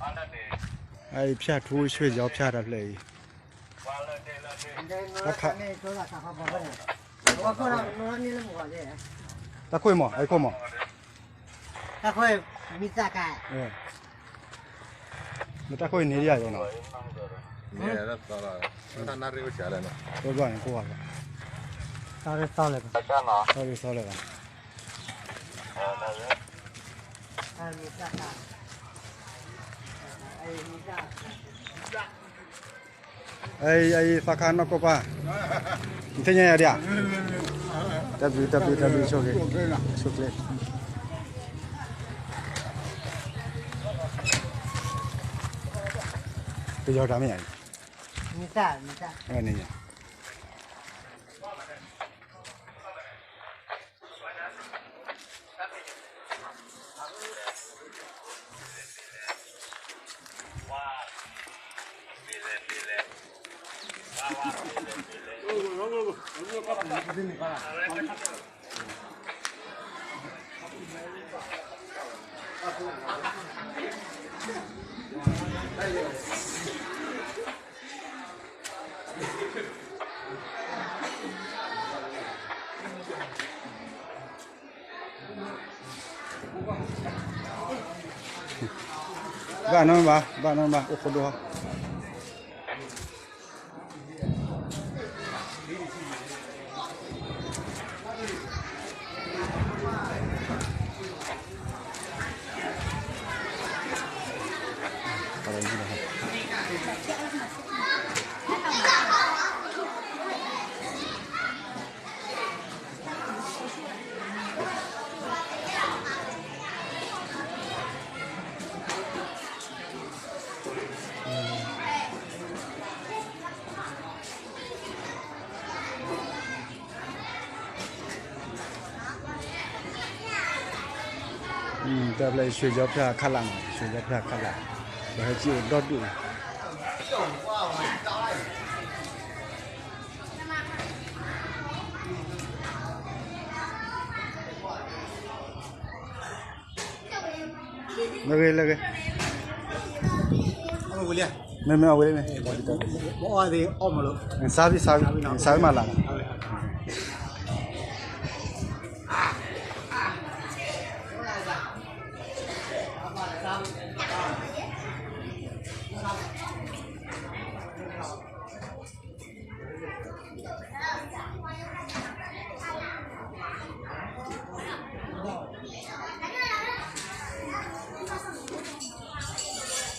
အအံၤဖၠၣ်ထူ ရွှေချောင်းဖၠၣ်တၢ်ဖျၢၣ်အံၤ, တၢ်ခိၣ်မး အခိၣ်မး, တၢ်ခိၣ်မံသၣ်ကါ, မ့ၢ်တၢ်ခိၣ်အံၤန့ၣ်ဒ်ယၤနီၤ, တဘျီန့ၣ်ကိၢ်ဘၣ်, တၢ်ရ့သီလဲၣ်, တၢ်ရ့သီလဲၣ်ဘၣ်. အအံၤသီခါနီၢ်ကီၢ်ပၢ်, နသ့ၣ်ညါယၤဒ်ဧါ, တၢ်ဘျုးတၢ်ဘျုးတၢ်ဘျုးဆိၣ်ဂ့ၤ, ဆိၣ်ကျဲ, ပယီၤတၢ်မ့ၢ်ယၤ, န့ၣ်ယၤ ဘၣ်နီဘၣ် ဘၣ်နီဘၣ် အိၣ်ခိးဒိၣ်ဟီ. တၢ်ဘျဲၣ် ရွှေချောင်းဖၠၣ်ခးလာ်မး ရွှေချောင်းဖၠၣ်ခးလာ်, ပဟဲစံၣ်အိၣ်ဒီဒူၣ်န့ၣ် လၢဂ့ၤ လၢဂ့ၤ, မ့မ့ၢ်အဝဲလၢမ့ၢ်, စၢ်ဘံၣ် စၢ်ဘံၣ် စၢ်ဘံၣ်မးလၢ်မး.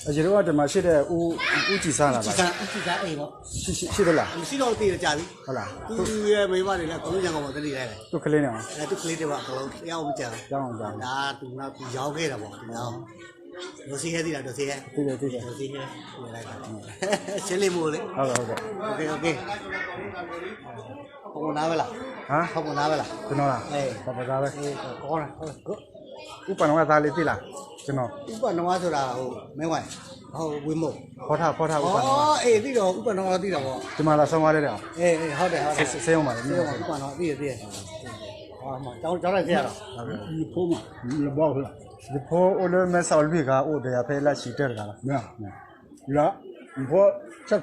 အယံၤတအိၣ်တမၤဆ့ၣ်ဒီး အူကံၢ်စါလၢၤဘၣ်, ဆ့ၣ်တလၢ်, ဆ့ၣ်တလၢ်, တူၣ်ချ့န့ၣ်, ဒိးစ့ဟဲသ့လီၤ ဒိးစ့ဟဲ, ဆ့လ့ၣ်မိၢ်လၢ, ဟီၣ်ခိၣ်နၢ်ဝဲလၢ, ဟီၣ်ခိၣ်နၢ်ဝဲလၢ, တနီၤလၢ, ပှၤပသးဝဲ, အူပာ်နဝဲသးလၢသ့ၣ်လၢ်, တနီၤ, အူပာ်နဝဲဆိုတာ်, မ့ၢ်ဝဲ, ဝ့ၢ်မိၢ်, ဖီထၣ် ဖီထၣ်အူပာ်နဝဲ, အ့ၣ်သ့ၣ်ဒီး အူပာ်နဝဲသ့ၣ်ဒီး, တမၤလၢ်ဆီဝါလဲၣ်ဒီး, ဟီၣ်ခိၣ်, စ့ၢ်ကီးမး, အူပာ်နဝဲသ့ၣ်သ့ၣ်, ယဖိမး, လဘီ, ယဖိအိၣ်လၢမဲဆီးလွံၢ်ဂၤ အိၣ်ဒီးယၤဖဲလၢဆံတၢၢ်တဂၤလီၤ, ယဖိ, မုၢ်ဂၤ,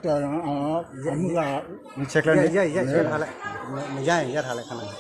မ့ၢ်ဆဲးကျၢန့ၣ်, မ့ၢ်ယါယါထါလၢခါန့ၣ်